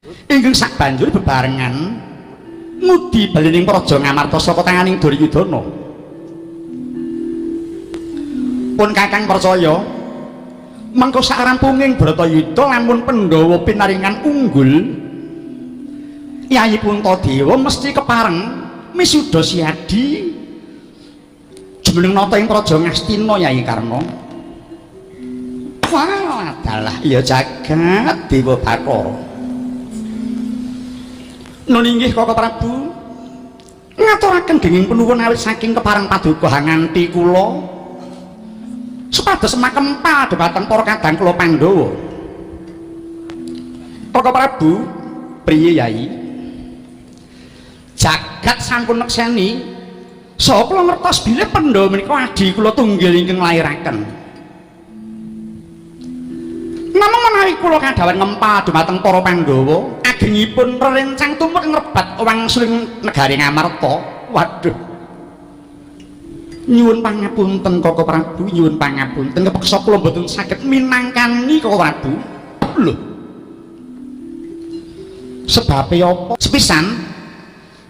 Ingkang sabanjur bebarengan ngudi balining Praja Ngamarta saka tanganing Duryudana. Pun Kakang percaya mengko sakrampunging Bratayuda lamun Pandhawa pinaringan unggul, Yayi Puntadewa mesti kepareng misuda siadi jumeneng nata ing Praja Ngastina Yayi Karna. Wah, dalah ya jagat Dewa Bathara. Nun inggih Kaka Prabu, ngaturaken genging penuwun awit saking kepareng paduka hanganti kula supados makempal dhumateng para kadang kula Pandhawa. Kaka Prabu, priye Yayi? Jagat sampun nekseni saha kula ngertos bilih Pandhawa menika adhi kula tunggil ingkang nglairaken. Namung menawi kula kadhawan ngempal dhumateng para Pandhawa, agengipun rerencang tumut ngrebat wangsuling negari Ngamarta. Waduh. Nyuwun pangapunten Kaka Prabu, nyuwun pangapunten kepeksa kula mboten saged minangkani Kaka Prabu. Lho. Sebabe apa? Sepisan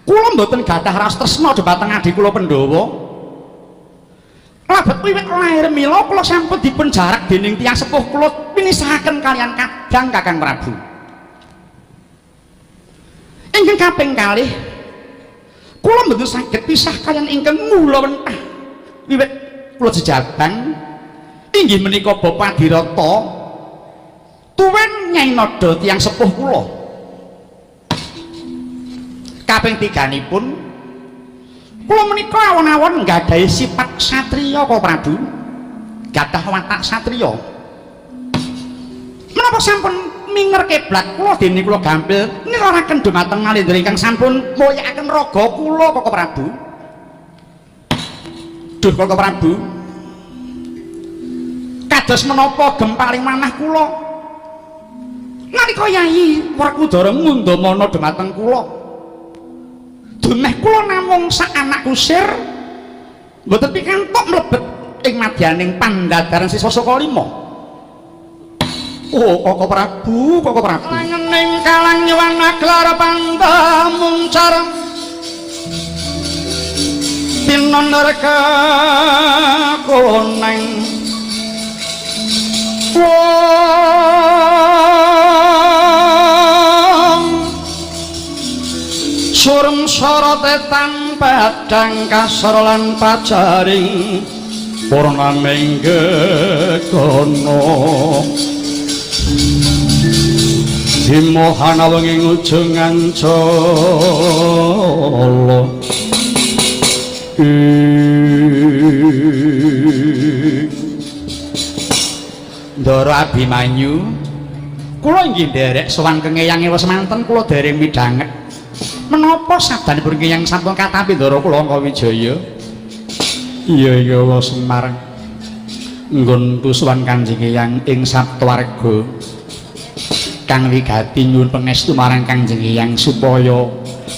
kula mboten gadah raos tresna dhumateng adhi kula Pandhawa. Labet wiwit lahir mila kula sampun dipun jarak dening tiyang sepuh kula pinisahaken kalian kadang Kakang Prabu. Ingkang kaping kalih kula mboten saged pisah kalian ingkang mula wentah wiwit kula jejabang inggih menika Bapak Adirata tuwin Nyai Nada tiyang sepuh kula. Kaping tiganipun kula menika awon-awon nggadahi sifat satriya Kaka Prabu, gadah watak satriya. Menapa sampun minger kiblat kula dene kula gampil nilaraken dhumateng Nalendra ingkang sampun mulyakaken raga kula Kaka Prabu. Duh Kaka Prabu, kados menapa gempaling manah kula nalika Yayi Werkudara ngundamana dhumateng kula, dumeh kula namung sak anak kusir mboten pikantuk mlebet ing madyaning pandadaran siswa saka lima. Oh Kaka Prabu, Kaka Prabu, langening kalang nyuwana gelar pandamuncar tinondor koneng wong surem sorote padang kasar lan pajaring purnaming gegono dimohana wengi ujung ancala. Ndara Abimanyu, kula inggih nderek sowan kengeyang ewa semanten kula dereng midhanget. Menapa sabdanipun Keyang sampun katampi Ndara kula Angkawijaya? Iya iya wa Semar. Nggonku sowan Kanjeng Eyang ing Saptawarga. Kang wigati nyuwun pangestu marang Kanjeng Eyang supaya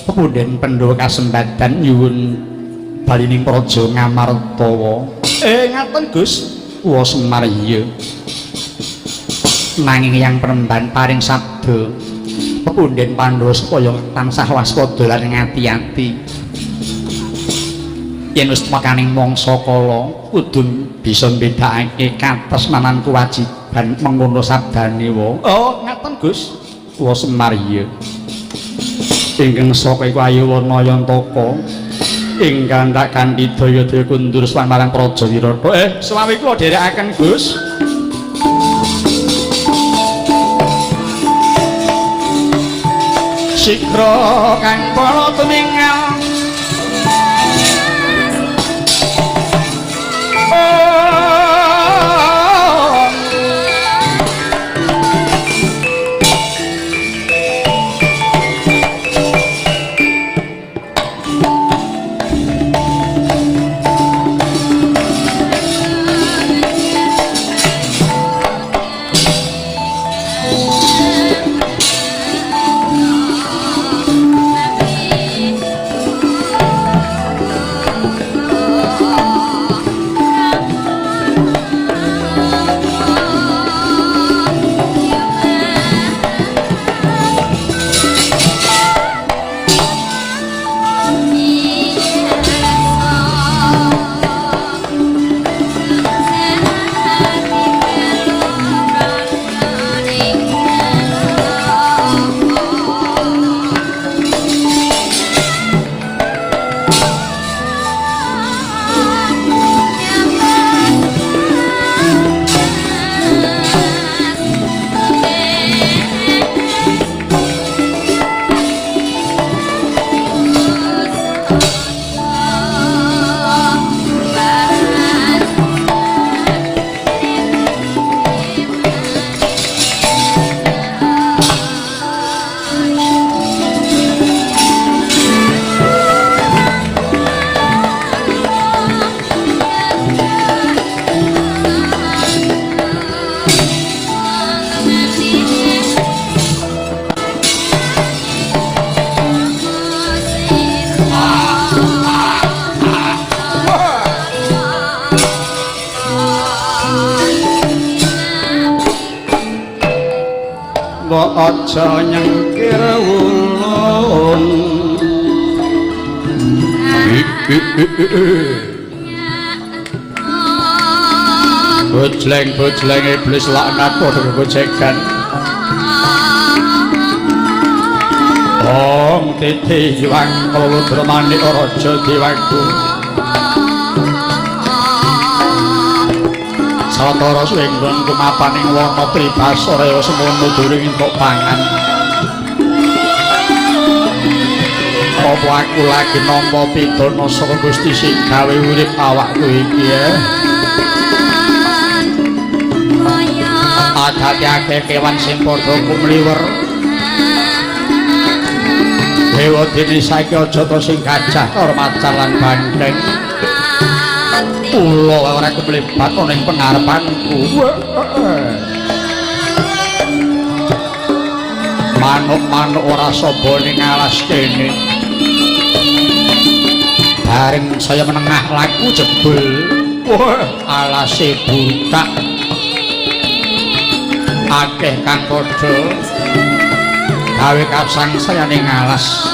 pepundhen Pandhawa kasembadan nyuwun balining praja Ngamartawa. Ngaten Gus. Wa Semar iya. Nanging Eyang Penemban paring sabda pepundhen Pandhawa supaya tansah waspada lan ngati-ati. Yen wis mekaning mangsa kala kudu bisa mbedakake katresnanan kewajiban mengono sabdane wa. Oh, ngaten Gus. Wa Semar iya. Ingkang saka iku ayu Nayantaka ingkang tak kanthi daya-daya kundur sowan marang Praja Wirata. Suwawi kula dherekaken Gus. Sikra kang pala tumingal Ndara aja nyengkir wulung. Bojleng-bojleng iblis laknat padha gojekan. Ong titi Hyang Kaludra manik raja dewaku. Sawetara swenggon kumapaning wana tribasara ya semono durung entuk pangan. Apa aku lagi nampa pidana saka Gusti sing gawe urip awakku iki ya? Adate akeh kewan sing padha kumliwer. Dewa dene saiki aja ta sing gajah karo macan lan banteng. Kula ora kumlibat ana ing pengarepanku. Manuk-manuk ora saba ning alas kene. Bareng saya menengah laku jebul. Wah, alase butak. Akeh kang padha gawe kasangsayan ing alas.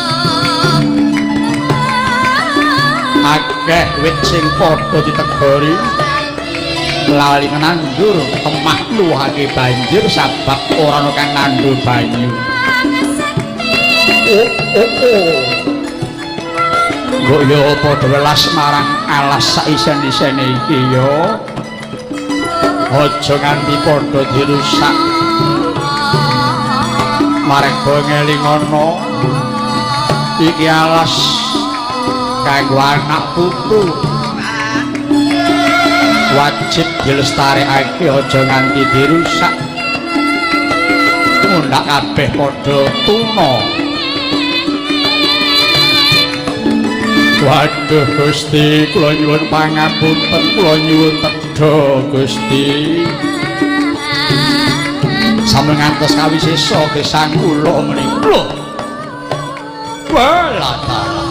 Akeh wit sing padha ditegori lali nandur temah luwake banjir sabab ora ana kang nandur banyu. Oh oh oh. Mbok yo padha welas marang alas saisen-isene iki yo. Aja nganti padha dirusak. Marga ngelingono iki alas kanggo anak putu. Wajib dilestarekake aja nganti dirusak. Mundhak kabeh padha tuna. Waduh Gusti, kula nyuwun pangapunten, kula nyuwun tedha Gusti. Sampun ngantos kawisesa gesang kula menika. Lho. Walah dalah.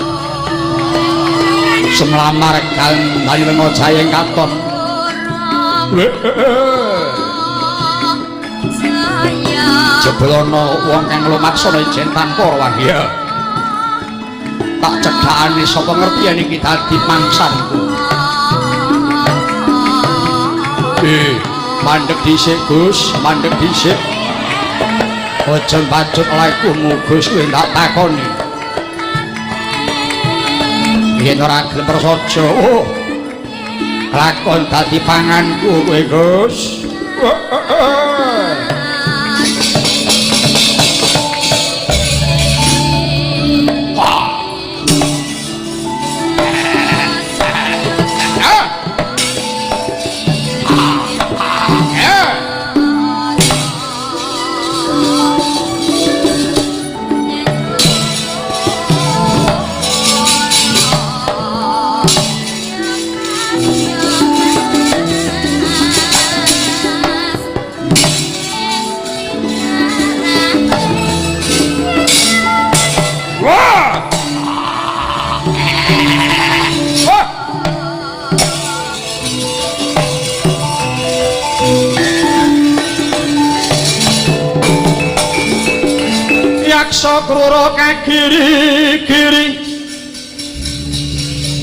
Semlamar kang Lenga Jayeng katon. Jebul ana wong kang lumaksana ijen tanpa wangi. Tak cedhakane sapa ngerti yen iki dadi mangsanku. Mandeg dhisik Gus, mandeg dhisik. Aja mbacut lakumu Gus, kowe tak takoni. Yen ora gelem prasaja, oh. Lakon dadi panganku kowe Gus. Yaksa krura kagiri-giri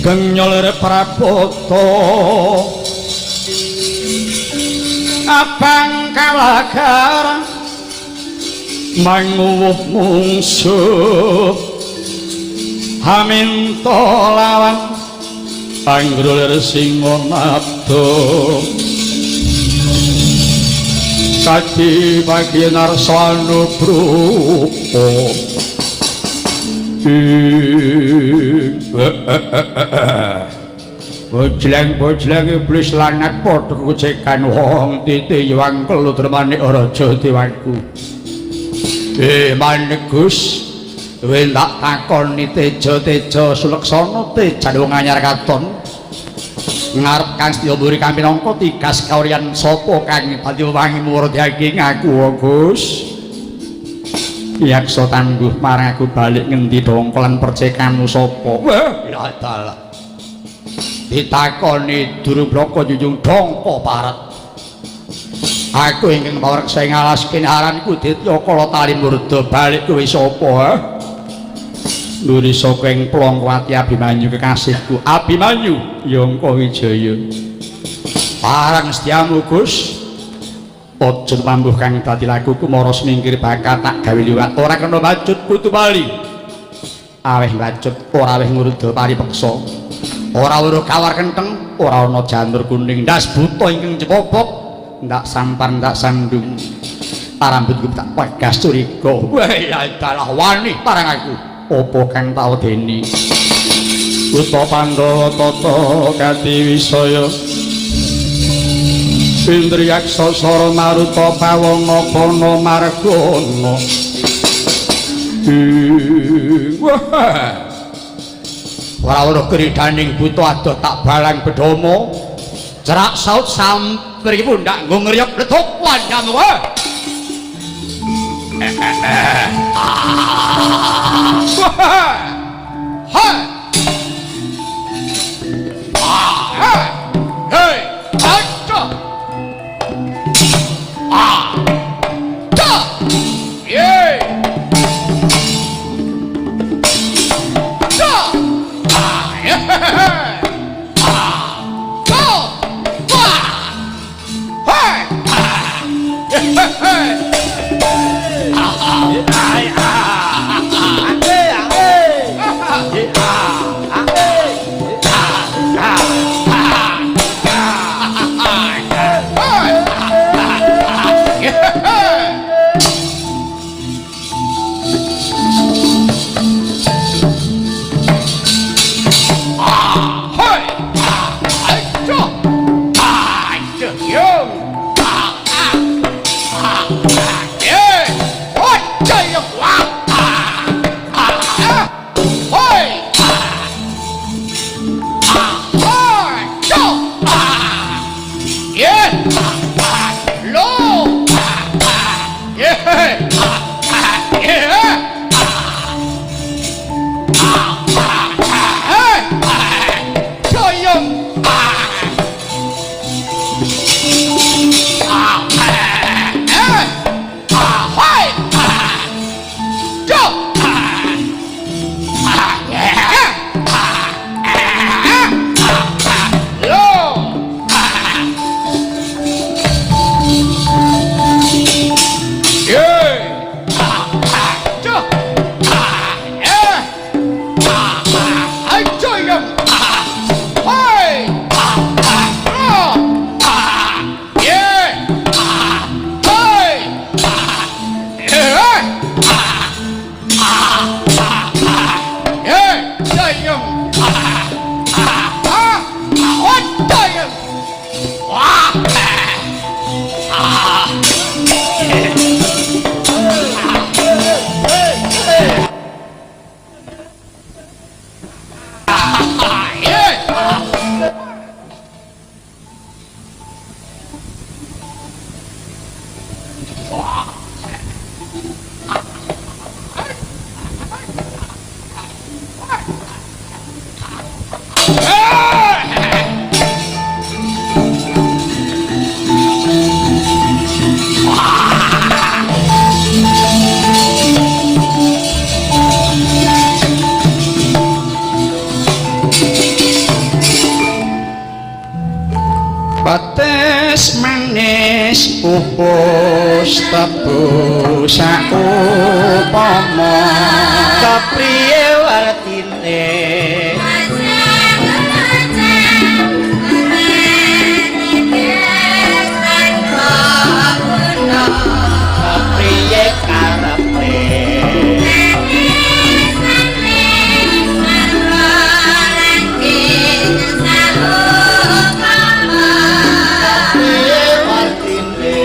genyol prapata abang kalagar manguwuh mungsuh haminta lawan anggrul singonabda kadi pagi narsana brupa. Bojleng-bojleng iblis lanat padha kucekan wong titi Hyang Kaludra manik raja dewaku. Manik Gus, kowe tak takoni teja-teja suleksana tejan wong anyar katon. Ngarep kang setya mburi kang minangka tigas kawriyan sapa kang dadi wangi muwurdhake ngaku Gus. Yaksa tangguh marang aku balik ngendi dongko lan percekanmu sapa? Wah, ya dalah. Ditakoni durung bloko junjung dongko paret. Aku ingkang pawreksa ing alas kene aranku Ditya Kala Talimurda balik kowe sapa ha? Nuri saka ing Plongkwati Abimanyu kekasihku Abimanyu Yangka Wijaya. Parang setiamu Gus. Aja pambuh kang dadi lakuku mara semingkir bakal tak gawe liwat ora kena bacut kutu bali. Aweh bacut ora aweh ngurda paripeksa. Ora weruh kawar kenteng, ora ana janur kuning, ndas buta ingkang cepopok, ndak sampar ndak sandung. Rambutku tak pegas curiga. Wah, ya dalah wani parang aku. Apa kang tak wedeni? Buta Pandhawa tata katiwisaya. Indriyaksa sara maruta pawanga pana margana. Wah. Ora weruh kridaning buta adoh tak balang bedama. Cerak saut sampir iki pundak nggo ngriyok letuk wandamu. Hai. Hei, aja. Ah. Ta. Ye. Ta. Ah. Ah. Go. Wah. Hey. Ah. Hey. Petes manis pupus tebu saupama kepriye wartine kepriye karepe kepriye wartine.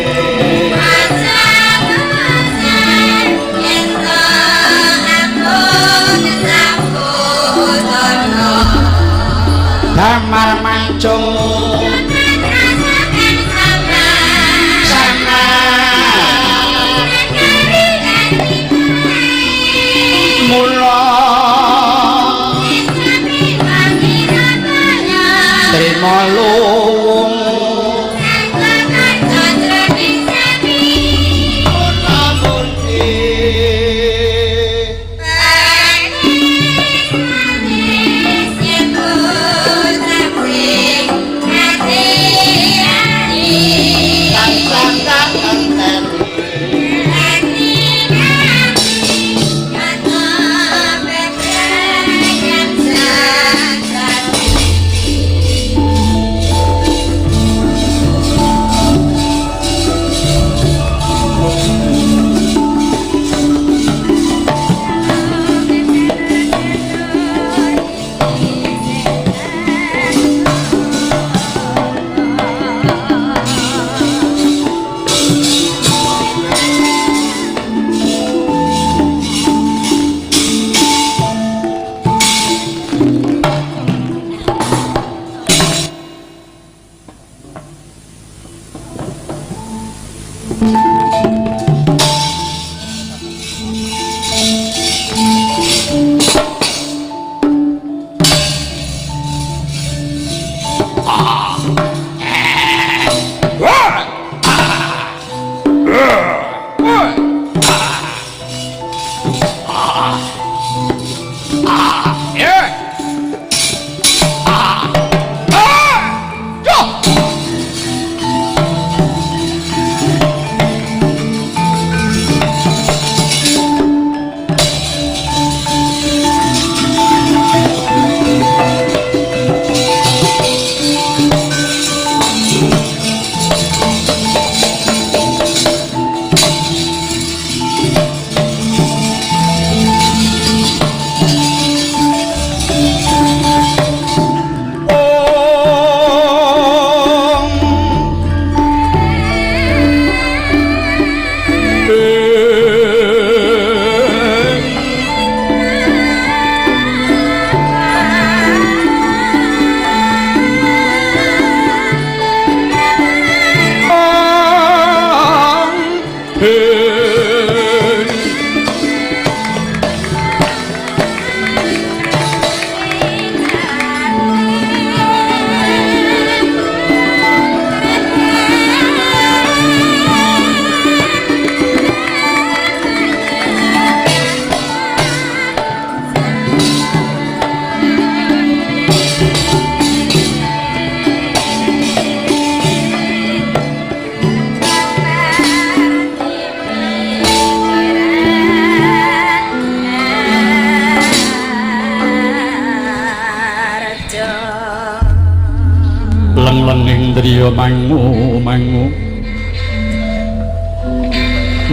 Griya mangu mangu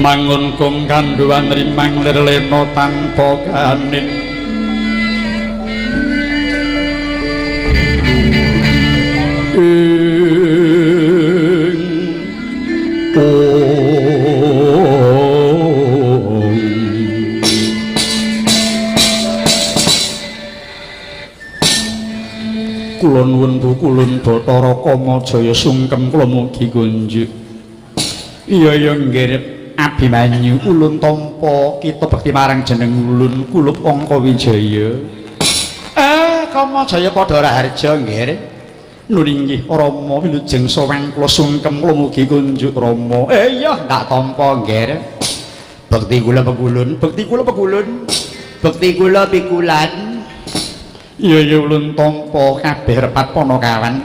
mangun kung kandhuwan rimang lir lena tanpa kanin. Kula nuwun bukulun Bathara Kamajaya sungkem kula mugi kunjuk. Iya ya nggih Abimanyu ulun tampa kita bekti marang jeneng ulun kulup Angkawijaya. Kamajaya padha raharja nggih. Nun inggih Rama wilujeng sowan kula sungkem kula mugi kunjuk Rama. Iya ndak tampa nggih. Bekti kula pekulun, bekti kula pekulun, bekti kula pikulan. Iya ya ulun tampa kabeh repat panakawan.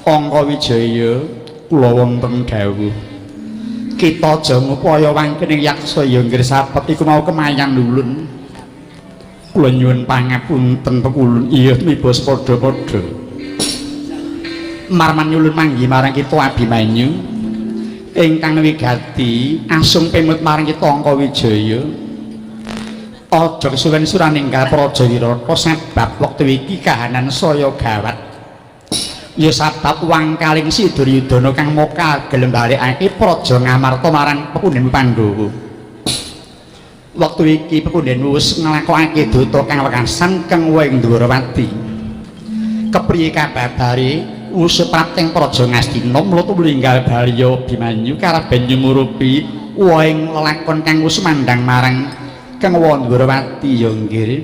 Angkawijaya kula wonten dawuh. Kita aja ngupaya wangkening yaksa ya nggih sapet iku mau kemayan ulun. Kula nyuwun pangapunten pekulun. Iya mibos padha-padha. Marman nyulun manggi marang kita Abimanyu ingkang wigati asung pemut marang kita Angkawijaya. Aja kesuwen suraninggal Praja Wirata sebab wektu iki kahanan saya gawat. Ya sabab wangkaling si Duryudana kang moka gelem balekake Praja Ngamarta marang pepundhen Pandhawa. Wektu iki pepundhen wis nglakokake duta kang wekasan kang wing Dwarawati. Kepriye kababare wis prapting Praja Ngastina mula tumlinggal baliya Abimanyu karaben nyumurupi wohing lelakon kang wis mandang marang kang Dwarawati ya nggih.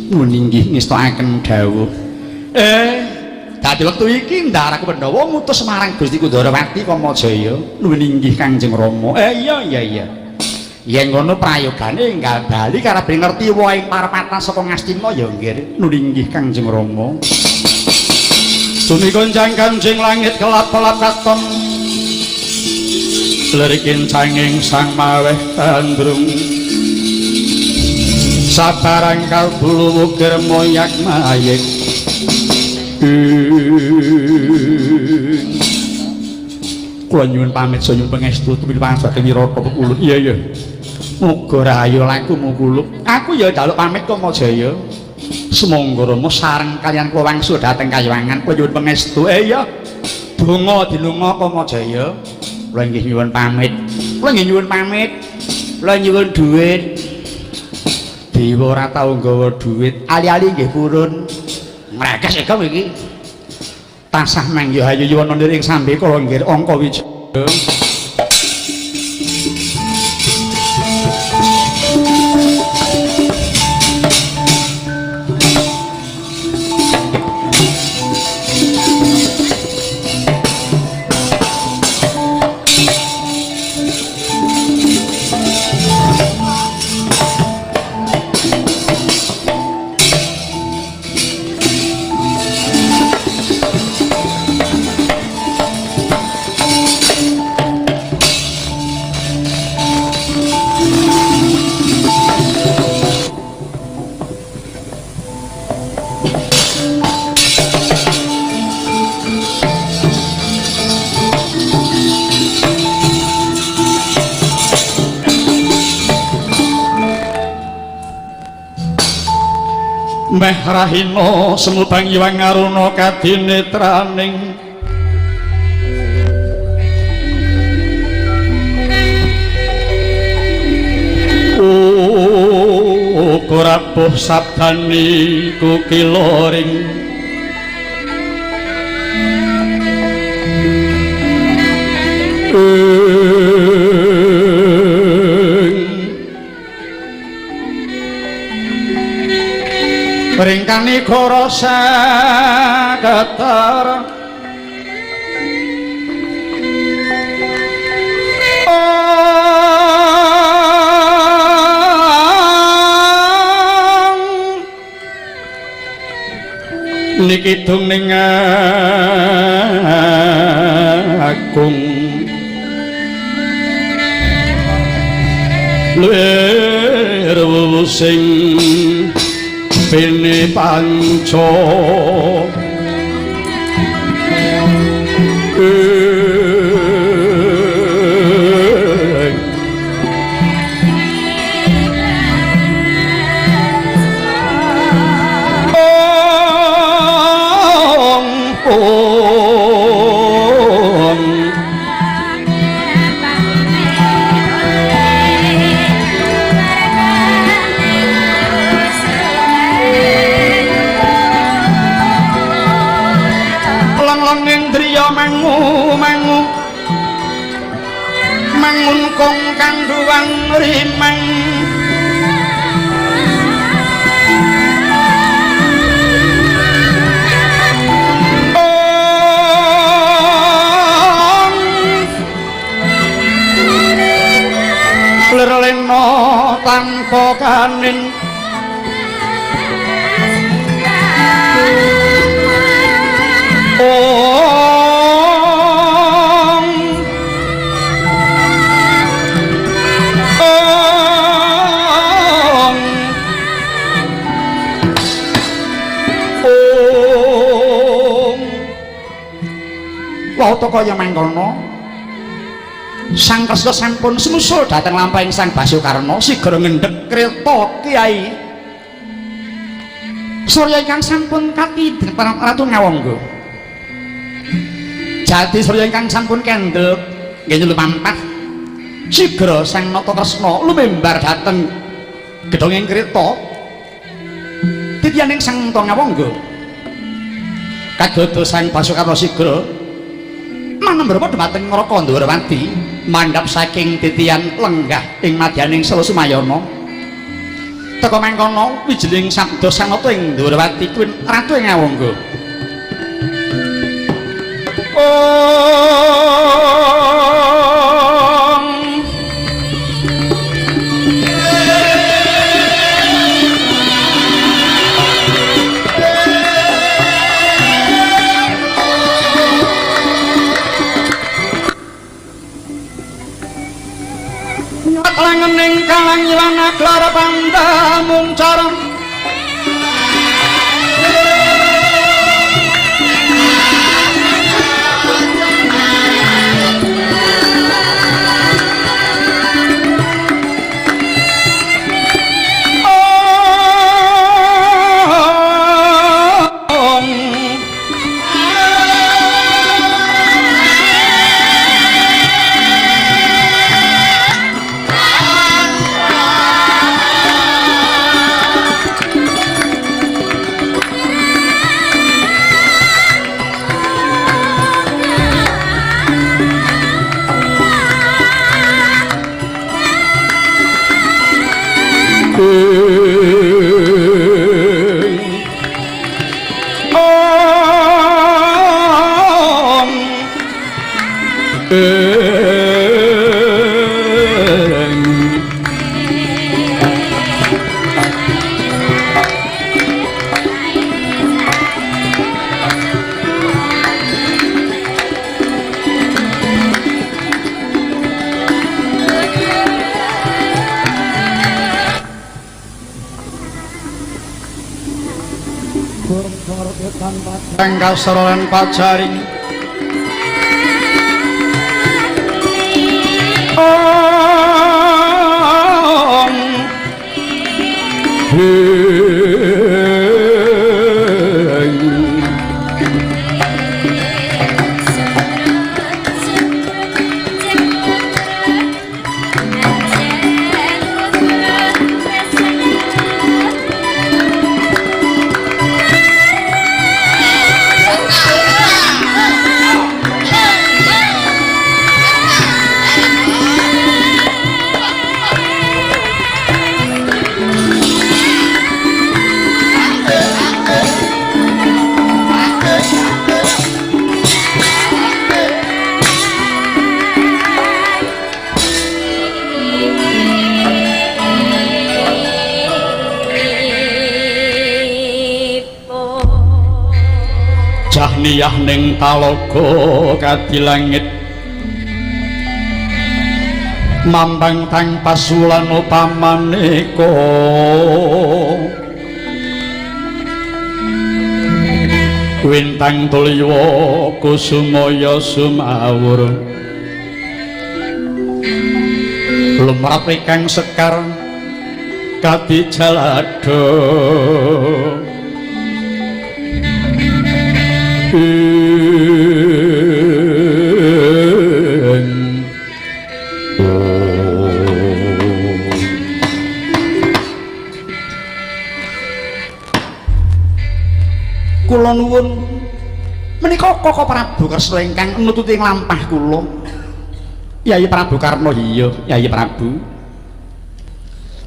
Nuwun inggih ngestakaken dawuh. Dadi wektu iki ndaraku Pandhawa ngutus marang Gusti Kundrawati Kamajaya. Nuwun inggih Kanjeng Rama. Iya iya iya. Yen ngono prayogane enggal bali karaben ngerti wohing parapatan saka Ngastina ya nggih. Nuwun inggih Kanjeng Rama. Sumigonjang kanjeng langit kelap-kelap katon. Lirikin canging sang maweh tandrung. Sabarang kalbulu wukir moyak mayek. Kula nyuwun pamit saya nyuwun pangestu tumrap pangastu Wirata pekulun. Iya iya. Muga rahayu lakumu kulup. Aku ya njaluk pamit Kamajaya. Sumangga Rama sareng kaliyan kula wangsul dhateng Kayuwangan. Kula nyuwun pangestu. Iya. Donga dilunga Kamajaya. Kula inggih nyuwun pamit. Kula inggih nyuwun pamit. Kula nyuwun dhuwit. Dewa ora tau nggawa dhuwit. Ali-ali nggih purun. Ngrekes egom iki. Tansah mangya hayu yuwana nir ing sambekala nggih Angkawijaya. Meh rahina semubang iwang aruna kadinetraning uga rapuh sabdani kukiloring ringkani goro saketara niki dung ning agung lir sing bene panca rimang lir lena tanpa kanin ong ong ong wauta kaya mangkono. Sang Kresna sampun sumusul dhateng lampahing Sang Basukarna sigra ngendhek kreta Kyai Surya ingkang sampun kati Ratu Ngawangga. Jati Surya ingkang sampun kendel nggih lumampah sigra Sang Nata Kresna lumembar dhateng gedhonging kreta titianing Sang Nata Ngawangga. Kadodo Sang Basukarna sigra manambrama dhumateng Raka Ndwarawati mandhap saking titian lenggah ing madyaning Sela Sumayana. Teka mangkono wijeling sabda Sang Nata ing Ndwarawati kuwi ratu ing Ngawangga. Ong langening kalang ilana klara pandamung carang Kasrolan pajaring ong Jahniyah ning talaga kadilangit mambang tang pasulan pamaneka wintang tuliwa kusumaya sumawur lumrah ingkang sekar kadijalada. Kula nuwun menika Koko Prabu Kresna ingkang nututi ing lampah kula. Yayi Prabu Karna, iya, Yayi Prabu.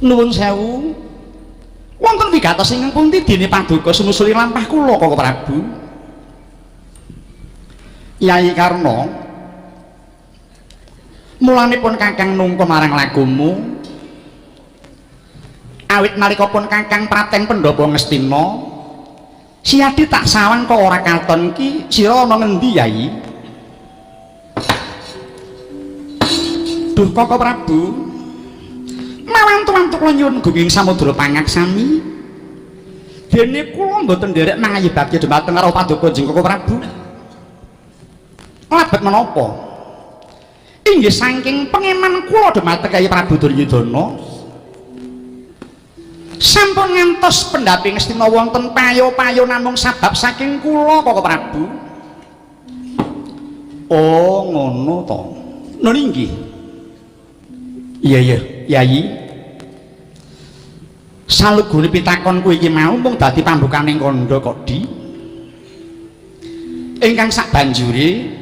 Nuwun sewu. Wonten wigatos ingkang pundi dene paduka sumusuli lampah kula Koko Prabu? Yai Karna, mulanipun Kakang nungka marang lakumu awit nalika pun Kakang prateng pendhapa Ngastina, Siadi tak sawang kok ora katon ki sira ana ngendi Yai? Duh Koko Prabu, mawantu-wantu kula nyuwun gunging samudra pangaksami. Dene kula mboten nderek mangayibakti dhumateng karo paduka jeng Koko Prabu. Labet menapa? Inggih saking pengeman kula dhumateng Kyai Prabu Duryudana. Sampun ngantos pendhapi Ngastina wonten payo-payo namung sabab saking kula Koko Prabu. Oh, ngono to. Nun inggih. Iya iya, Yayi. Salugune pitakonku iki mau mung dadi pambukaning kandha kok, Di. Ingkang sabanjure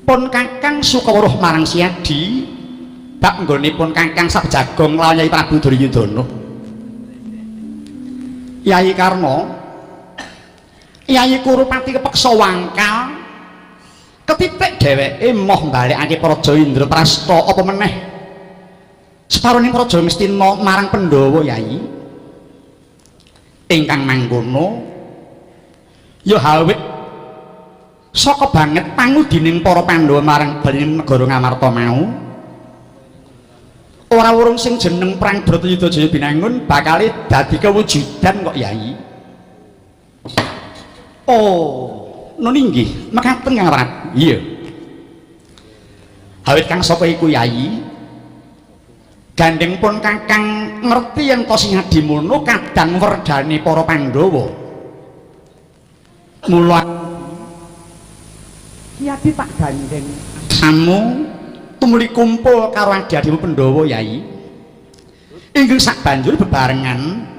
pun Kakang sukaweruh marang Siadi bab nggonipun Kakang sabjagong lawan Yai Prabu Duryudana. Yai Karna, Yai Kurupati kepeksa wangkal ketitik dheweke moh mbalekake Praja Indraprasta apa meneh separoning Praja Ngastina marang Pandhawa Yai. Ingkang mangkono ya hawit saka banget pangudining para Pandhawa marang balining negara Ngamarta mau. Ora wurung sing jeneng perang Bratayuda Jaya Binangun bakale dadi kewujudan kok Yai. Oh, nun inggih, mekaten Kang Prabu. Iya. Awit kang sapa iku Yai? Gandeng pun Kakang ngerti yen to sing adimono kadang werdane para Pandhawa. Mula Yadi tak gandeng samu tumuli kumpul karo adi-adimu Pandhawa Yai. Ingkang sak banjur bebarengan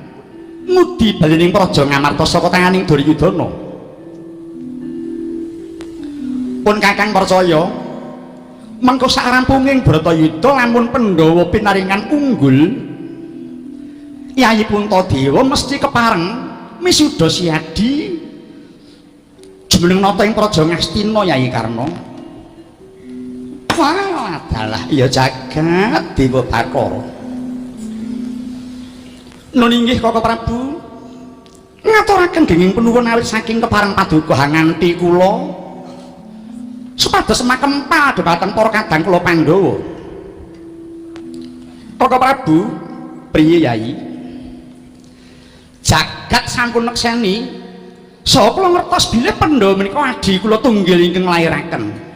ngudi balining Praja Ngamarta saka tanganing Duryudana. Pun Kakang percaya mengko sak rampunging Bratayuda lamun Pandhawa pinaringan unggul, Yayi Puntadewa mesti kepareng misuda Siadi jumeneng nata ing Praja Ngastina Yayi Karna. Wah, adalah ya jagat Dewa Bathara. Nun inggih Koko Prabu, ngaturaken genging penuwun awit saking kepareng paduka hanganti kula supados makempal dhumateng para kadang kula Pandhawa. Koko Prabu, priye Yai? Jagat sampun nekseni saha kula ngertos bilih Pandhawa menika adhi kula tunggil ingkang nglairaken.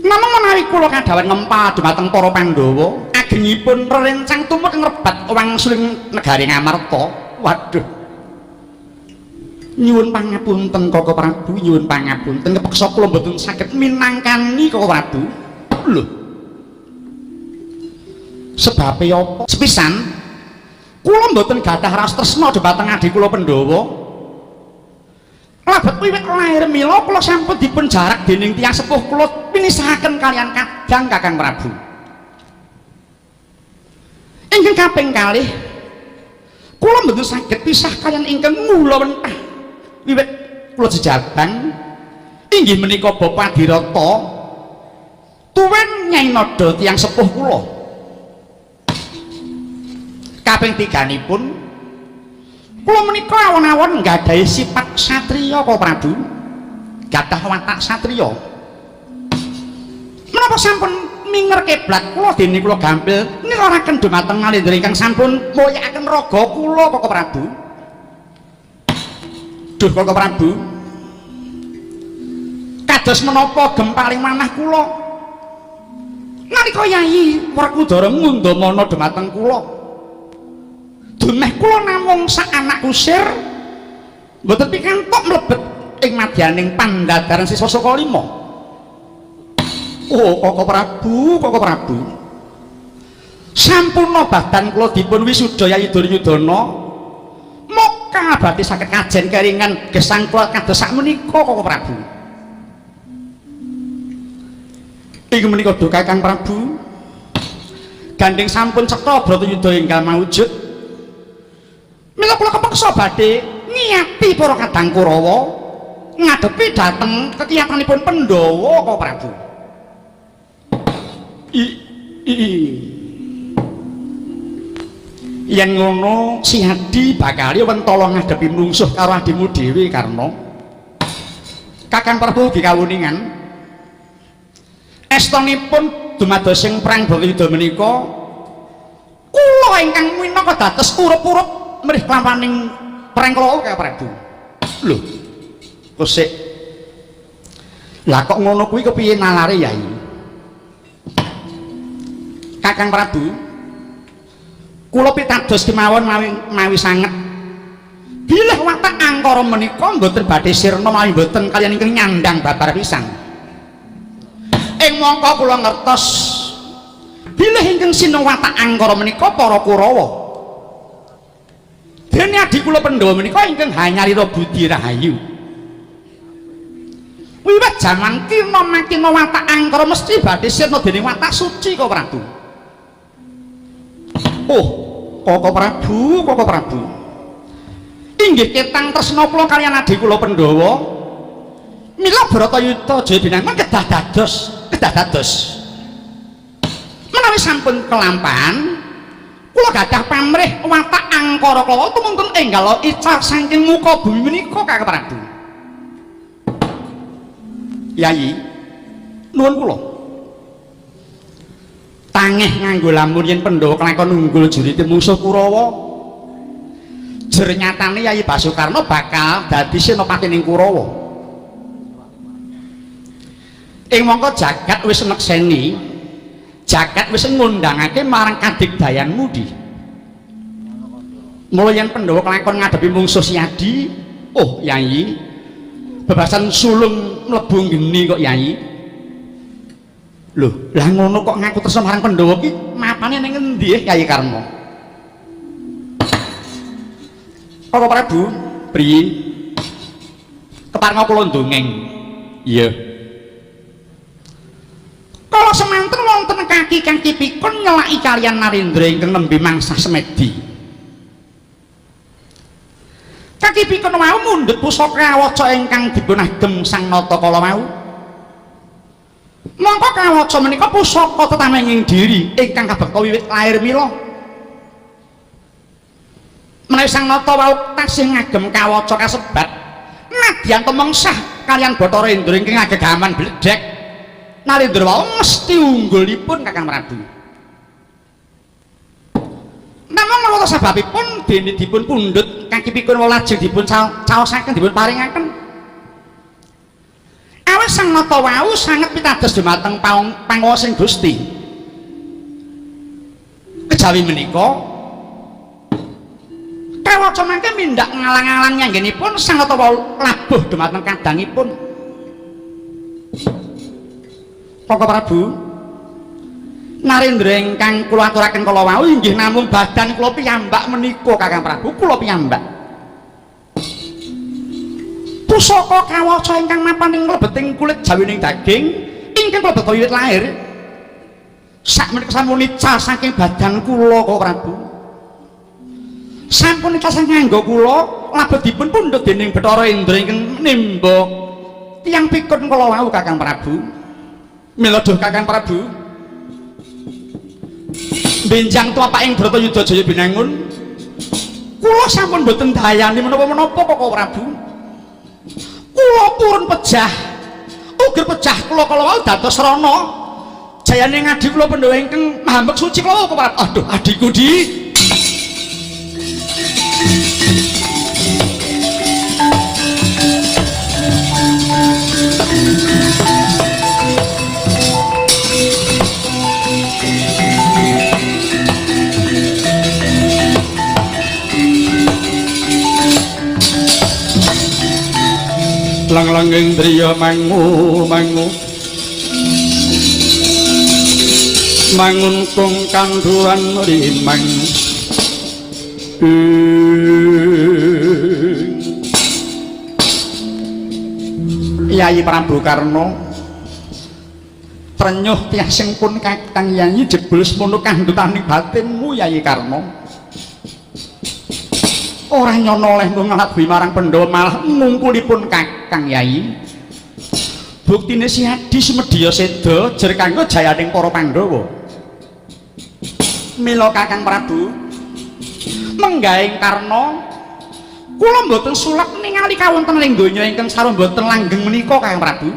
Namung menawi kula kadhawan ngempal dhumateng para Pandhawa, agengipun rerencang tumut ngrebat wangsuling negari Ngamarta. Waduh. Nyuwun pangapunten Koko Prabu, nyuwun pangapunten kepeksa kula mboten saged minangkani Koko Prabu. Lho. Sebabe apa? Sepisan kula mboten gadah raos tresna dhumateng adhi kula Pandhawa. Labet wiwit lair mila kula sampun dipun jarak dening tiyang sepuh kula pinisahaken kalian kadang Kakang Prabu. Ingkang kaping kalih kula mboten saged pisah kalian ingkang mula wentah wiwit kula jejabang inggih menika Bapak Adirata tuwin Nyai Nada tiyang sepuh kula. Kaping tiganipun kula menika awon-awon nggadahi sifat satriya Koko Prabu, gadah watak satriya. Menapa sampun minger kiblat kula dene kula gampil nilaraken dhumateng Nalendra ingkang sampun mulyakaken raga kula Koko Prabu. Duh Koko Prabu, kados menapa gempaling manah kula nalika Yayi Werkudara ngundamana dhumateng kula. Dumeh kula namung sak anak kusir mboten pikantuk mlebet ing madyaning pandadaran siswa saka lima. Oh Koko Prabu, Koko Prabu, sampurna badan kula dipun wisuda Yayi Duryudana, moka abadi saged kajen keringan gesang kula kados sakmenika Koko Prabu. Inggih menika duh Kakang Prabu, Gandeng sampun cetha Bratayuda enggal maujud. Mila kula kepeksa badhe ngiyati para kadang Kurawa ngadepi dhateng kekiyatanipun Pandhawa Koko Prabu. I i Yen ngono si Adi bakal wentala ngadepi mungsuh karo adimu dhewe Karna. Kakang Prabu ugi kawuningan. Estonipun dumados ing perang Bratayuda menika kula ingkang minangka dados urup-urup mrih klampaning perang kala Kakang Prabu. Lho, kosik. Lah kok ngono kuwi kepiye nalare Yai? Kakang Prabu, kula pitados kemawon mawi sanget. Bilih watak angkara menika mboten badhe sirna mawi mboten kaliyan ingkang nyandang babar pisan. Ing mangka kula ngertos bilih ingkang sineng watak angkara menika para Kurawa. Dene adi kula Pandhawa menika ingkang hanyarira budi rahayu. Wiwit jaman kina makina watak angkara mesti badhe sirna dening watak suci Koko Prabu. Oh, Koko Prabu, Koko Prabu. Inggih ketang tresna kula kaliyan adi kula Pandhawa. Mila Bratayuda Jaya Binangun kedah dados, kedah dados. Menawi sampun kelampahan, kula gadah pamrih watak angkara kala tumuntun enggal ical saking muka bumi menika Kakang Prabu. Yayi, nuwun kula. Tangeh nganggo lamun yen Pandhawa kelakon unggul jurite mungsuh Kurawa. Jer nyatane Yayi Basukarna bakal dadi senopati ning Kurawa. Ing mangka jagat wis nekseni, jagat wis ngundangake marang kadigdayan mudi. Mula yen Pandhawa kelakon ngadepi mungsuh Siadi, oh Yayi, bebasan sulung mlebu geni kok Yayi. Lho, lah ngono kok ngaku tresna marang Pandhawa ki mapane ning ngendi Yayi Karna? Koko Prabu, priye? Keparenga kula ndongeng. Iya. Kala semanten wonten kaki-kaki pikun nyelaki kaliyan Narendra ingkang nembe mangsah semedi. Kaki pikun wau mundhut pusaka kawaca ingkang dipun agem Sang Nata kala wau. Mongko kawaca menika pusaka tetamenging diri ingkang kabekta wiwit lair mila. Menawi Sang Nata wau tasih ngagem kawaca kasebat, nadyan temengsah kaliyan Bathara Indra ingkang agegaman bledhek, Narendra wau mesti unggulipun Kakang Prabu. Namung menapa sababipun dene dipun pundhut kaki pikun wau lajeng dipun caosaken dipun paringaken. Awit Sang Nata wau sanget pitados dumateng panguwasing Gusti. Kejawi menika kawaca mangke mindhak ngalang-alang nyanggenipun Sang Nata wau labuh dumateng kadangipun. Koko Prabu, Narendra ingkang kula aturaken kala wau inggih namung badan kula piyambak menika Kakang Prabu, kula piyambak. Pusaka kawaca ingkang mapan ing mlebeting kulit jawining daging ingkang kula beta wiwit lahir sakmenika sampun ical saking badan kula Koko Prabu. Sampun ical saking angga kula labet dipun pundhut dening Bathara Indra ingkang nimba tiyang pikun kala wau Kakang Prabu. Mila duh Kakang Prabu, benjang tuwapak ing Bratayuda Jaya Binangun, kula sampun boten dayani menapa-menapa Koko Prabu. Kula purun pejah, uger pejah kula kala wau dados rana. Jayane ngadi kula Pandhawa ingkang mahambek suci kula Koko Prabu. Aduh, adikku di. Lang-langing driya mangu mangu mangun kung kandhuwan rimang. Yayi Prabu Karna, Trenyuh tiasing pun Kakang Yayi jebul semono kandhutaning batinmu Yayi Karna. Ora nyono oleh nglabuhi marang Pandhawa malah ngungkulipun Kakang Yayi. Buktine si Adi sumedya seda jer kanggo jayaning para Pandhawa. Mila Kakang Prabu menggahing Karna kula mboten sulap ningali kawontenan ing donya ingkang sarwa mboten langgeng menika Kakang Prabu.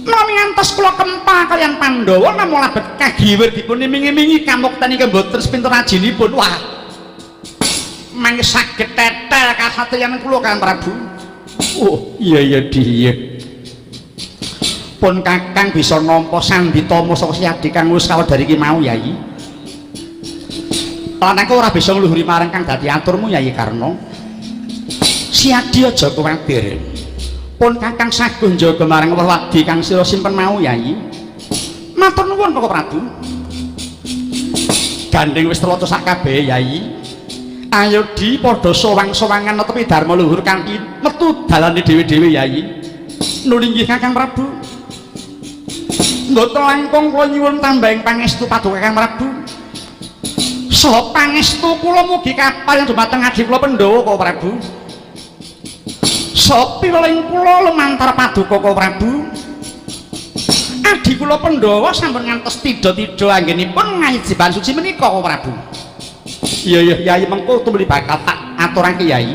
Menawi ngantos kula kempa kaliyan Pandhawa namung labet kagiwir dipun iming-imingi kamukten ingkang mboten sepinten ajinipun. Wah, mangke saged tetel kasatriyan kula Kakang Prabu. Oh iya iya diye. Pun Kakang bisa nampa sanditama saka si Adi kang wis kawedhar iki mau Yayi. Lan aku ora bisa ngluhuri marang kang dadi aturmu Yayi Karna. Si Adi aja kuwatir. Pun Kakang saguh njaga marang wadi kang sira simpen mau Yayi. Matur nuwun Koko Prabu. Gandeng wis terwaca sak kabehe Yayi. Ayo di padha sowang-sowangan netepi dharma luhur kanthi metu dalane dhewe-dhewe Yayi. Nuli inggih Kakang Prabu. Mboten langkung kula nyuwun tambahing pangestu paduka Kakang Prabu. Saha pangestu kula mugi kapayan dumateng adi kula Pandhawa Koko Prabu. Saha piweling kula lumantar paduka Koko Prabu. Adi kula Pandhawa sampun ngantos tidha-tidha anggenipun ngajiban suci menika Koko Prabu. Iya iya Yayi mengko tumuli bakal tak aturake Yayi.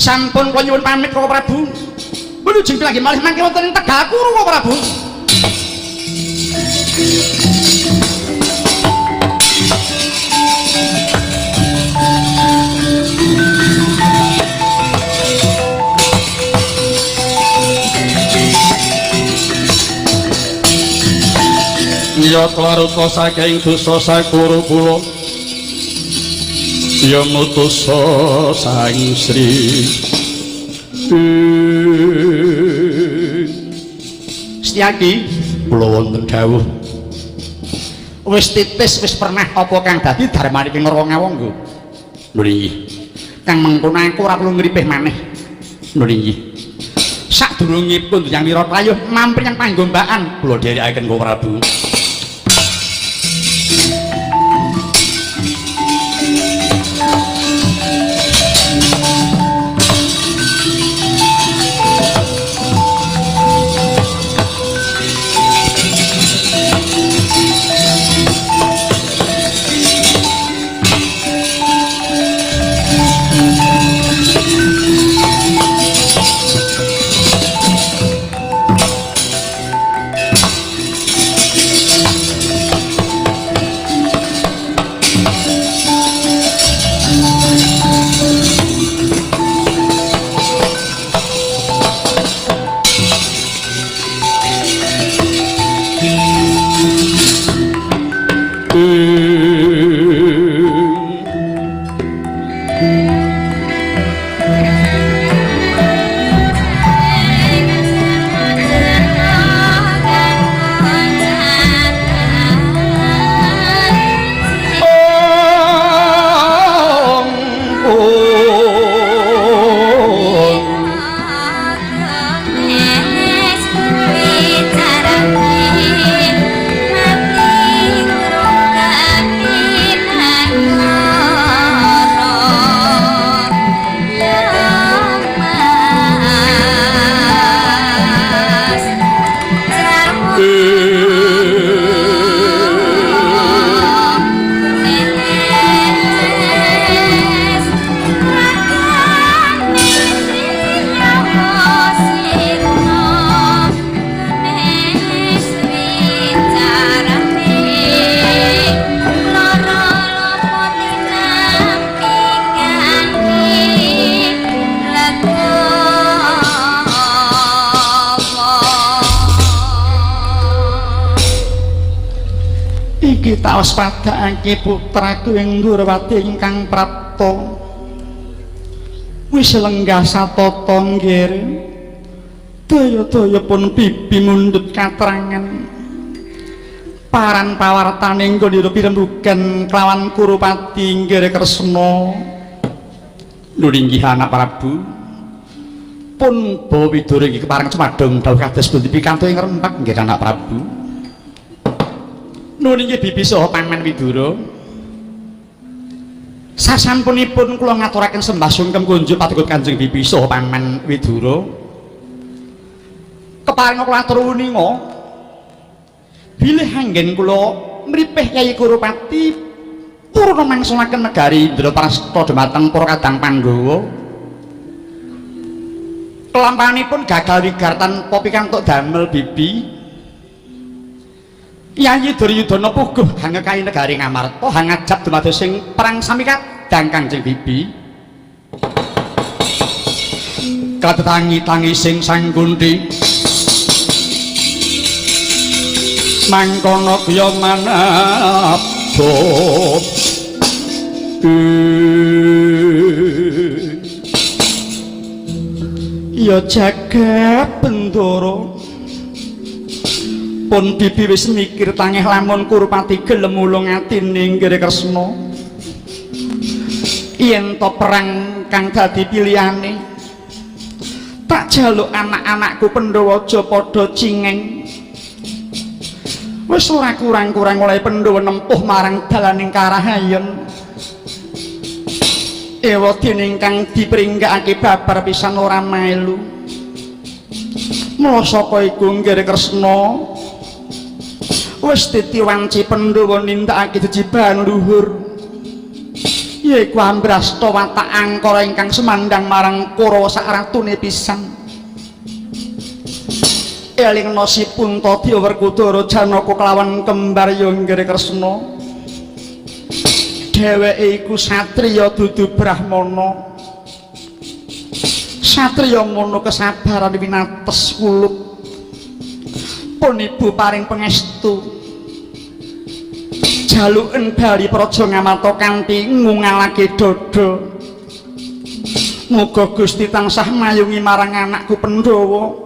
Sampun kula nyuwun pamit Koko Prabu. Wilujeng pinanggih malih mangke wonten ing Tegal Kuru Koko Prabu. Ya klaruta saking dosa sakuru kula ya mutusa sang Sri Setyaki kula wonten dawuh. Wis titis wis pernah apa kang dadi dharmane ing Ngrawangga? Lho inggih. Kang mengkono aku ora perlu ngripih maneh. Lho inggih. Sadurungipun Hyang Wiratayuh mampir yang panggombakan kula dherekaken Koko Prabu. Iki tak waspadakake putraku ing Ndhurawati ingkang prapta. Wis lenggah satata nggih. Daya-daya pun bibi mundhut katrangan. Paran pawartane nggon pirembugan kelawan Kurupati nggih Kresna. Lho inggih anak Prabu. Pun Bawa Widura inggih kepareng cumadong dawuh kados pundi pikantuk ing rempak nggih Anak Prabu. Nuwun inggih Bibi saha Paman Widura. Sasampunipun kula ngaturaken sembah sungkem kunjuk paduka Kanjeng Bibi saha Paman Widura. Kepareng kula atur wuninga bilih anggen kula mripih Yayi Kurupati purna mangsulaken negari Indraprasta dhumateng para kadang Pandhawa. Kelampanipun gagal wigar tanpa pikantuk damel Bibi. Yayi Duryudana puguh hangekahi negari Ngamarta hangajab dumados sing perang sami kadang Kanjeng Bibi. Katetangi-tangi sing Sang Kunti mangkono kya manabda. Ya jagat Bendara. Pun Bibi wis mikir tangeh lamun Kurupati gelem mulung atine nggih Kresna. Yen to perang kang dadi pilihane, tak jaluk anak-anakku Pandhawa aja padha cingeng. Wis ora kurang-kurang oleh Pandhawa nempuh marang dalaning Karahayen. Ewa dene ingkang dipringgakake babar pisan ora melu. Mula saka iku nggih Kresna wis titi wanci Pandhawa nindakake jejibahan luhur. Yaiku ambrasta watak angkara ingkang semandang marang Kurawa sak ratune pisan. Elingna si Puntadewa Werkudara Janaka kelawan kembar ya nggih Kresna. Dheweke iku satriya dudu brahmana. Satriya mono kesabaran winates kulup. Pun ibu paring pangestu. Jaluken bali praja Ngamarta kanthi ngungalake dada. Muga Gusti tansah mayungi marang anakku Pandhawa.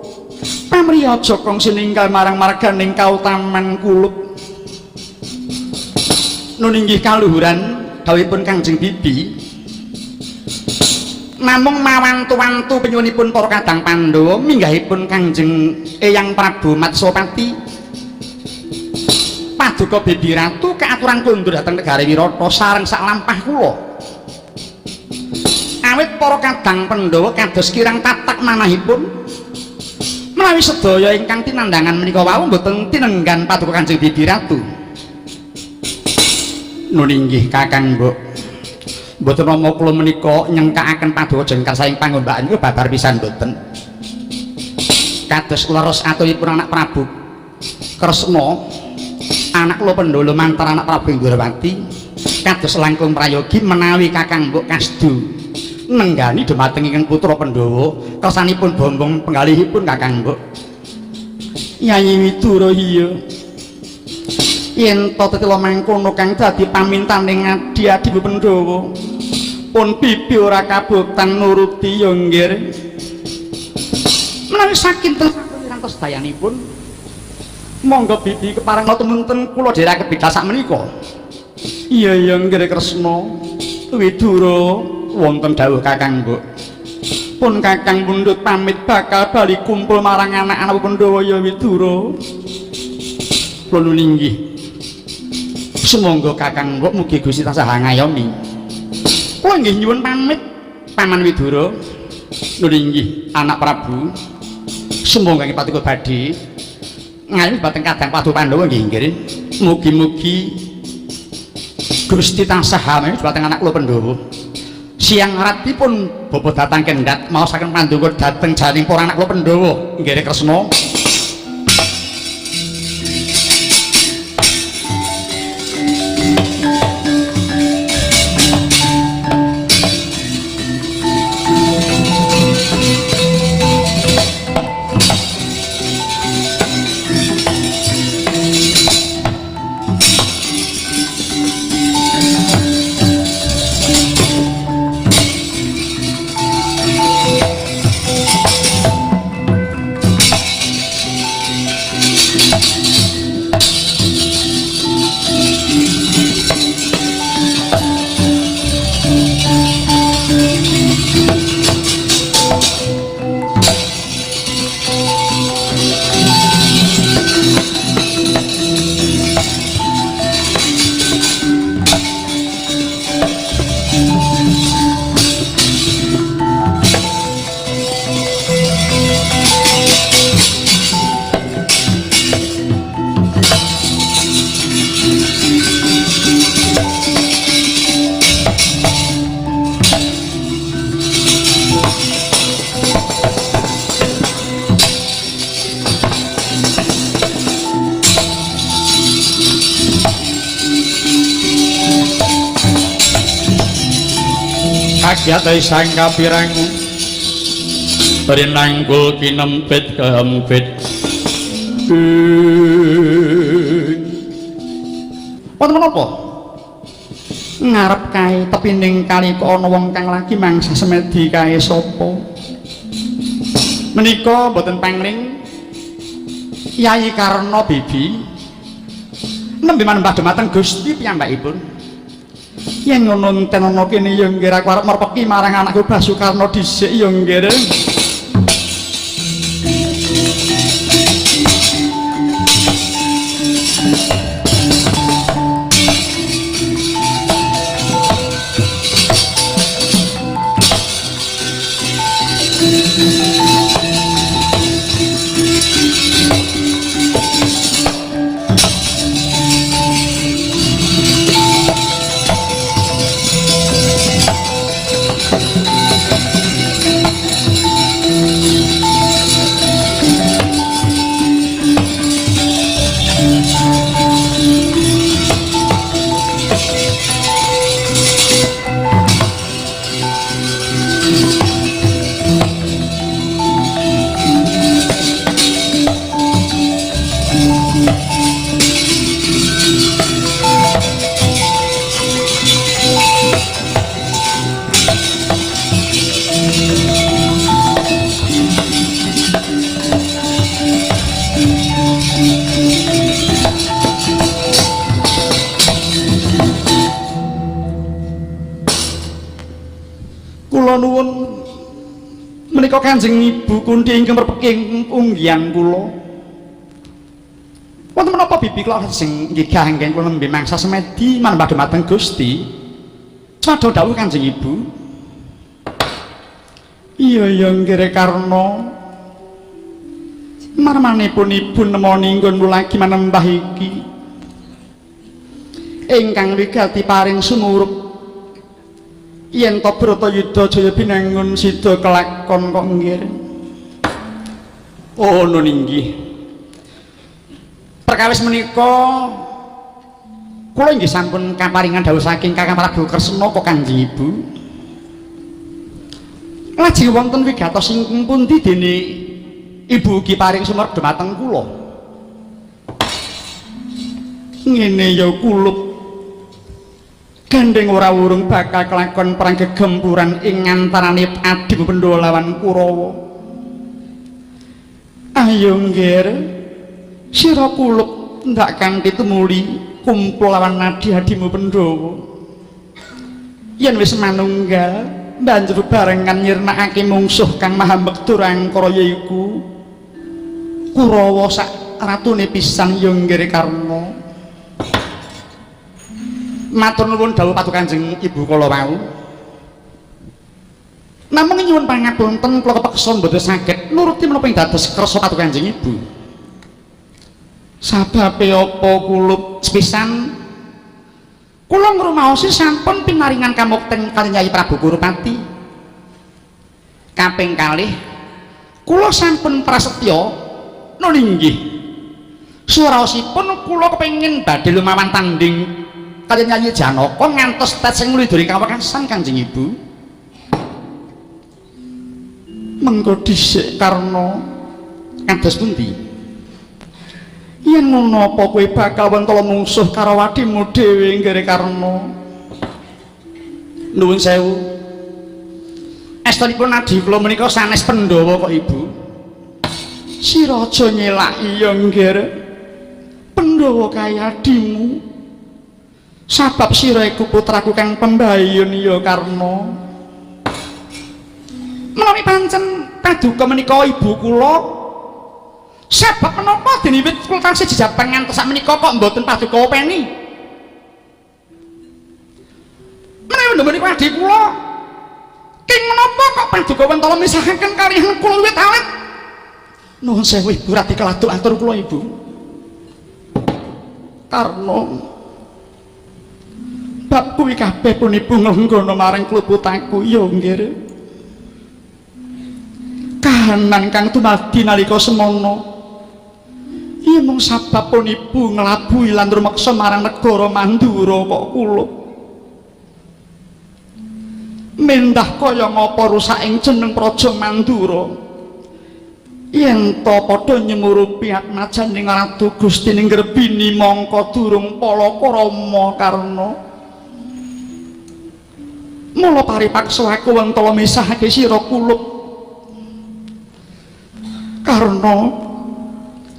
Pamriya aja kongsi ninggal marang marganing kautaman kulup. Nun inggih kaluhuran dawuhipun Kanjeng Bibi. Namung mawantu-wantu penyuwunipun para kadang Pandhawa minggahipun Kanjeng Eyang Prabu Matswapati. Paduka Bibi Ratu kaaturan kondur dhateng negari Wirata sareng sak lampah kula. Awit para kadang Pandhawa kados kirang tatak manahipun menawi sedaya ingkang tinandhangan menika wau mboten tinenggan paduka Kanjeng Bibi Ratu. Nun inggih Kakang Mbok. Mboten nama kula menika nyengkakaken paduka jengkar saking pangombakan niku babar pisan mboten. Kados leres aturipun anak Prabu Kresna, anak kula Pandhawa mantar anak Prabu Indrawati, kados langkung prayogi menawi Kakang Mbok kasdu nenggani dumateng ingkang putra Pandhawa kersanipun bombong penggalihipun Kakang Mbok. Yayi Widura iya. Yen to tetela mangkono kang dadi pamintaning adi-adimu Pandhawa, pun Bibi ora kabotan nuruti ya nggih. Menawi saking wirantos dayanipun, monggo Bibi kepareng tumunten kula dherekaken bidal sakmenika. Iya iya nggih Kresna. Widura wonten dawuh Kakang Mbok. Pun Kakang pundhut pamit bakal bali kumpul marang anak-anak Pandhawa ya Widura. Kula nuwun inggih. Sumangga Kakang Mbok mugi Gusti tansah ngayomi. Kula nggih nyuwun pamit Paman Widura. Nuwun inggih anak Prabu. Sumangga ing paduka badhe ngayomi dhumateng kadang Padu Pandhawa nggih nggih. Mugi-mugi Gusti tansah ngayomi dhumateng anak kula Pandhawa. Siang ratipun bapa datang kendhat maosaken pandonga dhateng janing para anak kula Pandhawa. Nggih Kresna. Rakyat sang kapirangu rinanggul kinempit kehempit. Wonten menapa? Ngarep kae tepining kali kok ana wong kang lagi mangsa semedi kae sapa? Menika mboten pangling Yai Karna Bibi nembe manembah dumateng Gusti piyambakipun. Yen ngono enten ana kene ya nggih aku arep merpeki marang anakku Basukarna dhisik ya nggih. Kula nuwun menika Kanjeng Ibu Kunthi ingkang merpeki unggihan kula. Wonten menapa bibi kula sing nggih ganggen kula nembe mangsa semedi manembah dumateng Gusti. Swadha dawuh Kanjeng Ibu. Iya ya nggih Karna. Marmanipun ibu nemoni nggon lagi manembah iki. Ingkang wigati paring sumurup yen to Bratayuda Jaya binangun sida kelakon kok nggih. Oh nun inggih. Perkawis menika kula inggih sampun kaparingan dawuh saking Kakang Prabu Kresna kok Kanjeng Ibu. Lajeng wonten wigatos ingkang pundi dene Ibu ugi paring sumerep dumateng kula. Ngene ya kulup gandeng ora wurung bakal kelakon perang gegempuran ing antarane adimu Pandhawa lawan Kurawa. Ayo nggir, sira kulup ndak kanthi tumuli kumpul lawan adi-adimu Pandhawa. Yen wis manunggal banjur barengan nyirnakake mungsuh kang maha mektur angkara yaiku Kurawa sak ratune pisan ya nggir Karna. Matur nuwun dawuh padu Kanjeng Ibu kala wau. Namung nyuwun pangapunten kula kepeksa mboten saged nuruti menapa ing dados kersa padu Kanjeng Ibu. Sababe apa kulup sepisan kula ngrumaosi sampun pinaringan kamukten kaliyan Nyai Prabu Kurupati. Kaping kalih kula sampun prasetya nun inggih. Suraosipun kula kepengin badhe lumawan tanding kaliyan Nyai Janaka ngantos tet sing mliduri kawekasan Kanjeng Ibu. Mengko dhisik Karna kados pundi? Yen ngono apa kowe bakal wentala mungsuh karo wadimu dhewe nggere Karna? Nuwun sewu. Estunipun adi kula menika sanes Pandhawa kok Ibu. Sira aja nyelaki ya nggere. Pandhawa kaya adimu. Sabab sira iku putraku kang pembayun ya Karna. Menawi pancen paduka menika ibu kula, sebab menapa dene wit kula taksih jejapan ngantos sak menika kok mboten paduka openi? Menawi menika adi kula, king menapa kok paduka wentala misahaken kalihan kula wiwit alit? Nuwun sewu Ibu, radi keladuk atur kula Ibu. Karna bab kuwi kabeh pun ibu nglenggono maring kluputaku ya nggih. Kahanan kang dumadi nalika semono iya mung sabab pun ibu nglabuhi lan rumeksa marang negara Mandura kok kula. Mendah kaya ngapa rusaking jeneng Praja Mandura. Yen to padha nyemurupi atmajaning Ratu Gusti ning Grebini mangka durung palaka Rama Karna. Mula paripaksa aku wentala misahake sira kulup. Karna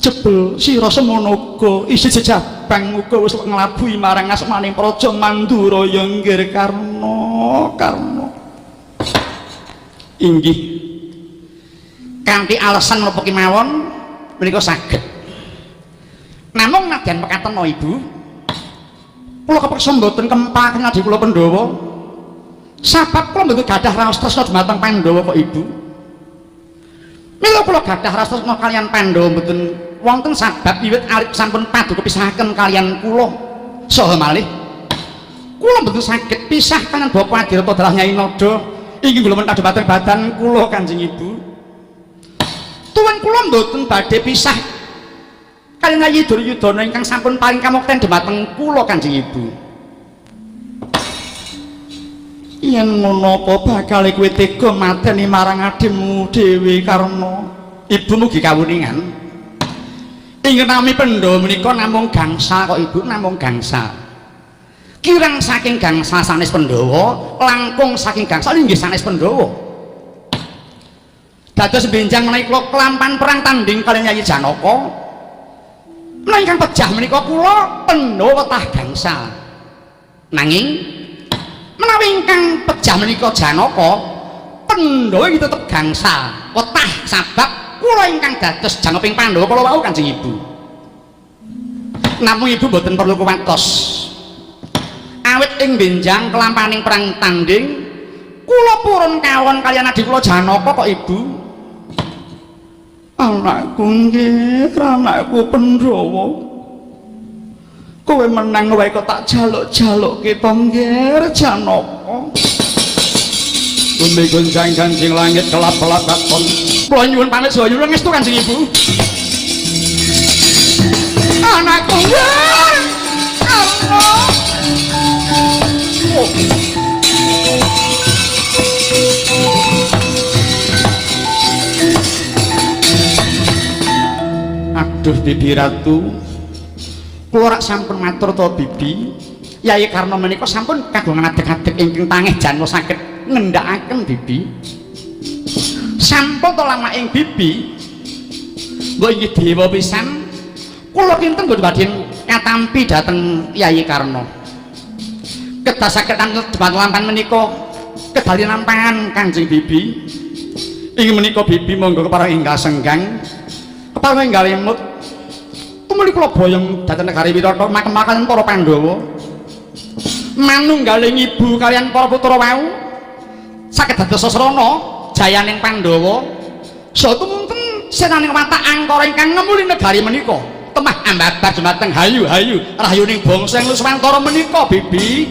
jebul sira semono uga isih jejabang uga wis nglabuhi marang asmaning Praja Mandura ya nggir Karna. Karna inggih kanthi alasan menapa kemawon menika saged. Namung nadyan mekaten Ibu, kula kepeksa mboten kempal kaliyan kula Pandhawa. Sabab kula mboten gadah raos tresna dumateng Pandhawa kok Ibu. Mila kula gadah raos tresna kaliyan Pandhawa mboten wonten sabab wiwit alit sampun paduka pisahaken kaliyan kula. Saha malih kula mboten saged pisah kaliyan Bapak Adirata dalah Nyai Nada inggih kula mentah dumateng badan kula Kanjeng Ibu. Tuwin kula mboten badhe pisah kaliyan Yayi Duryudana ingkang sampun paring kamukten dumateng kula Kanjeng Ibu. Yen ngono apa bakal kowe tega mateni marang adhimu dhewe Karna? Ibu mugi kawuningan. Ingkang nami Pandhawa menika namung gangsal kok Ibu, namung gangsal. Kirang saking gangsal sanes Pandhawa, langkung saking gangsal inggih sanes Pandhawa. Dados benjang menawi kula kelampan perang tanding kaliyan Yayi Janaka, menawi ingkang pejah menika kula Pandhawa wetah gangsal. Nanging menawi ingkang pejah menika Janaka, Pandhawa iki tetep gangsal wetah sabab kula ingkang dados jangkeping Pandhawa kala wau Kanjeng Ibu. Namung Ibu mboten perlu kuwatos. Awit ing benjang kelampaning perang tanding kula purun kawon kaliyan adhi kula Janaka kok Ibu. Anakku nggih, anakku Pandhawa. Kowe menang wae kok tak jaluk-jalukke to nggih Janaka. Bumi gonjang ganjing langit kelap-kelap katon. Kula nyuwun pamit saha nyuwun ngestu Kanjeng Ibu. Anakku nggih. Karna. Oh. Aduh Bibi Ratu, kula rak sampun matur to Bibi, Yayi Karna menika sampun kagungan adeg-adeg ingkang tangih janma saged ngendhakaken Bibi. Sampun to lamaking Bibi, mbok inggih dewa pisan, kula kinten mboten badhe katampi dhateng Yayi Karna. Kedah saged dumateng lampan menika kedali lampangan Kanjeng Bibi. Inggih menika Bibi monggo kepareng enggal senggang, kepareng enggal emut. Tumuli kula boyong dhateng negari Wirata makem-makan para Pandhawa. Manunggaling ibu kaliyan para putra wau saged dados sasrana jayaning Pandhawa. Saha tumunten senaning watak angkara ingkang ngemuli negari menika. Temah ambabar dumateng hayu-hayu rahayuning bangsa ing Nuswantara menika Bibi.